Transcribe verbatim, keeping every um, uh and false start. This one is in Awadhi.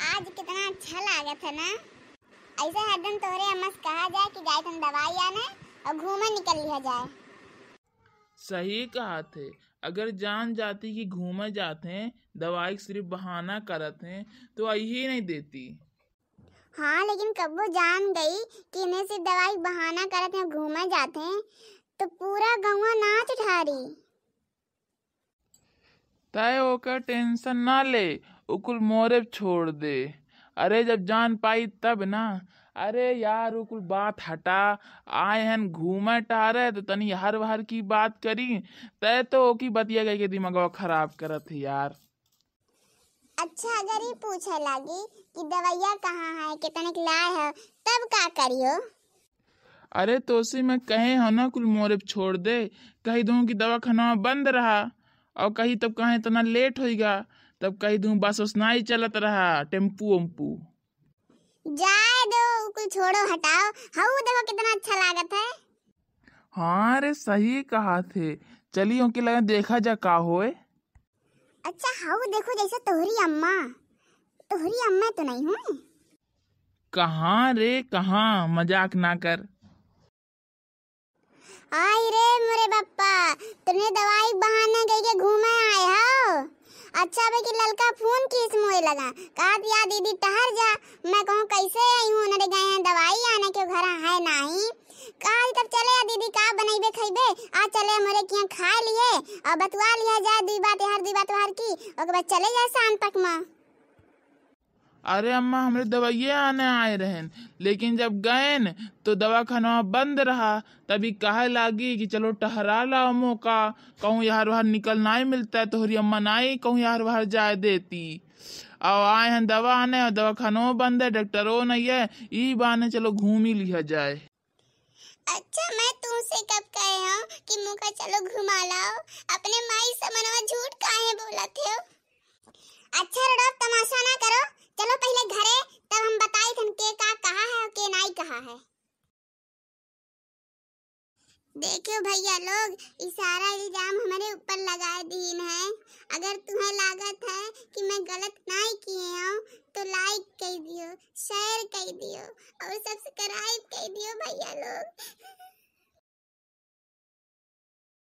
आज कितना अच्छा लागत है ना। ऐसे हरदम तोहरे अम्मा से कहा जाए कि जाइत हन दवाई आने और घूमे निकल लिया जाए। सही कहत है, अगर जान जाती कि घूमे जात हैं, दवाई के सिर्फ बहाना करत हैं, तो आइही नहीं देती। हाँ, लेकिन कब्बो जान गई कि इन्हें सिर्फ दवाई के बहाना करत हैं, घूमे जात हैं, तो पूरा गौवा नाच ठारी। तय ओकर tension ना ले, उ कुल मोरे पे छोड़ दे। अरे, जब जान पाई तब ना। अरे यार, उ कुल बात हटा, आए हन घूमे टहरे तो तनी हर वहर की बात करी। तय तो ओकी बतिया कह के दिमागवा खराब करत है यार। अच्छा, अगर ई पूछे लागी कि दवाइया कहाँ है, कितने के लाए है, तब का करियो? अरे तोसी मैं कहे हो ना, कुल मोरे पे छोड़ दे। कही दूँ कि दवाखाना बंद रहा, और कही तब कहे इतना late होइगा, तब कही दूँ बस उस नाई चलत रहा, टेम्पू उम्पू। जाए दो, कुल छोड़ो, हटाओ। हऊ देखो कितना अच्छा लागत है। हाँ रे, सही कहा थे। चली ओके लगा देखा जा का होए। अच्छा, हऊ देखो जैसे तोहरी अम्मा, तोहरी अम्मा तो नहीं हुई? कहाँ रे, कहाँ? मजाक ना कर। आई रे मोरे बप्पा, तूने दवाई बहाने गई के घूमे आए हो? अच्छा बे कि ललका फोन किस मोए लगा, कहत या दीदी टहर जा। मैं कहूँ कैसे आई हूँ, उन्हरे गए हैं दवाई आने के, घर है नहीं। कहा तब चले या दीदी, का बनैबे खैबे, आ चले मोरे किया खा लिए और बतवा लिया जाए, दुई बात यार दुई बात वहार की, ओके बाद चले जाए शाम तक माँ। अरे अम्मा, हमरे दवाइये आने आए रहेन, लेकिन जब गएन तो दवाखाना बंद रहा। तभी कहे लागी कि चलो टहरा लाओ मोका, कहूँ यार वहार निकल नाई मिलता है, तोहरी अम्मा नाई कहूँ यार वहार जाए देती। और आए हैं दवा आने और दवाखानो बंद है, डॉक्टरो नहीं है, ई बाने चलो घूमी लिया जाए। अच्छा, मैं तुमसे कब कहे हूँ कि मोका चलो घुमा लाओ? अपने माई से मनवा झूठ काहे बोलत हो? अच्छा रड़ो, तमाशा ना करो, चलो पहले घरे, तब हम बताई थन के का कहा है और के नाई कहा है। देखियो भैया लोग, ई सारा इल्जाम हमरे ऊपर लगाए दीन है। अगर तुम्हें लागत है कि मैं गलत नाई किए हूँ तो like कर दियो, share कर दियो और subscribe कर दियो।